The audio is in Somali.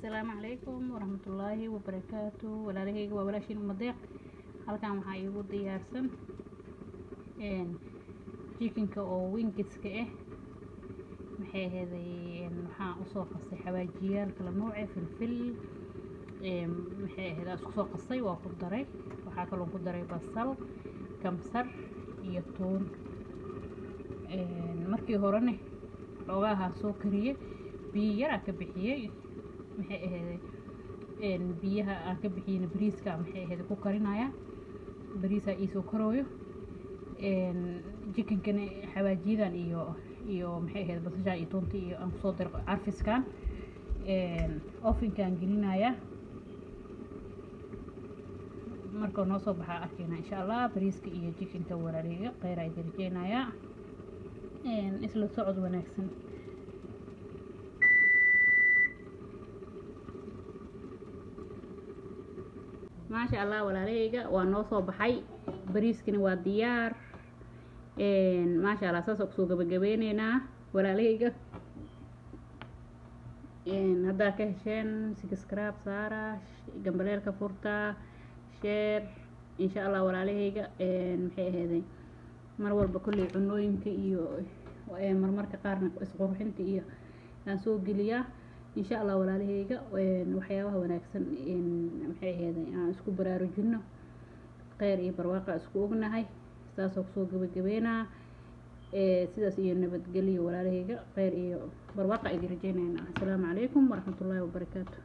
Asalaamu calaykum waraxmatullaahi wabarakaatu. Walaalahayga, waa walaashiin Umadeeq. Halkan waxaa iigu diyaarsan chickenka oo wingska ah. Maxay aheeday, waxaan usoo qasay xawaajiyaal kala nooce, filfil, maxay ahayd, isku soo qasay, waa ku daray. Waxaa kaloo ku daray basal, kamsar iyo tuun. Markii horena xoogaha soo kariyey, biyo yaraa ka bixiyey. Maxay aheeday, biyaha aan ka bixiyeyna bariiska, maxay ahayd, ku karinaya. Bariisaa iisoo karooyo. Chickenkana xawaajiyadan iyo maxay ahayd, basashaan iyo tuunta iyo aan kusoo daray carfiskan, ovenkaan gelinaya. Markuu noo soo baxaa arkeyna, insha Allah, bariiska iyo chickenka. Walaaleyga, kheyr aa idin rajeynayaa, isla socod wanaagsan. Maasha Allah, walaalahayga, waa noo soo baxay, bariiskina waa diyaar, maasha Allah. Saas oo kusoo gabagabeyneynaa, walaalahayga. Haddaa ka hesheen, subscribe saara, gambaleelka furta, share, insha Allah. Walaalahayga, maxay aheeday, mar walba kolley cunooyinka iyo marmarka qaarna isqurxinta iyo aan soo geliyaa, insha Allah. Walaalahayga, waxyaabaha wanaagsan, maxay aheeday, aan isku baraarujino. Kheyr iyo barwaaqa isku ognahay. Saasoo kusoo gabagabeynaa, sidaas iyo nabadgelyo, walaalahayga. Kheyr iyo barwaaqa idin rajeynayna. Asalaamu calaykum waraxmatullaahi wabarakaatu.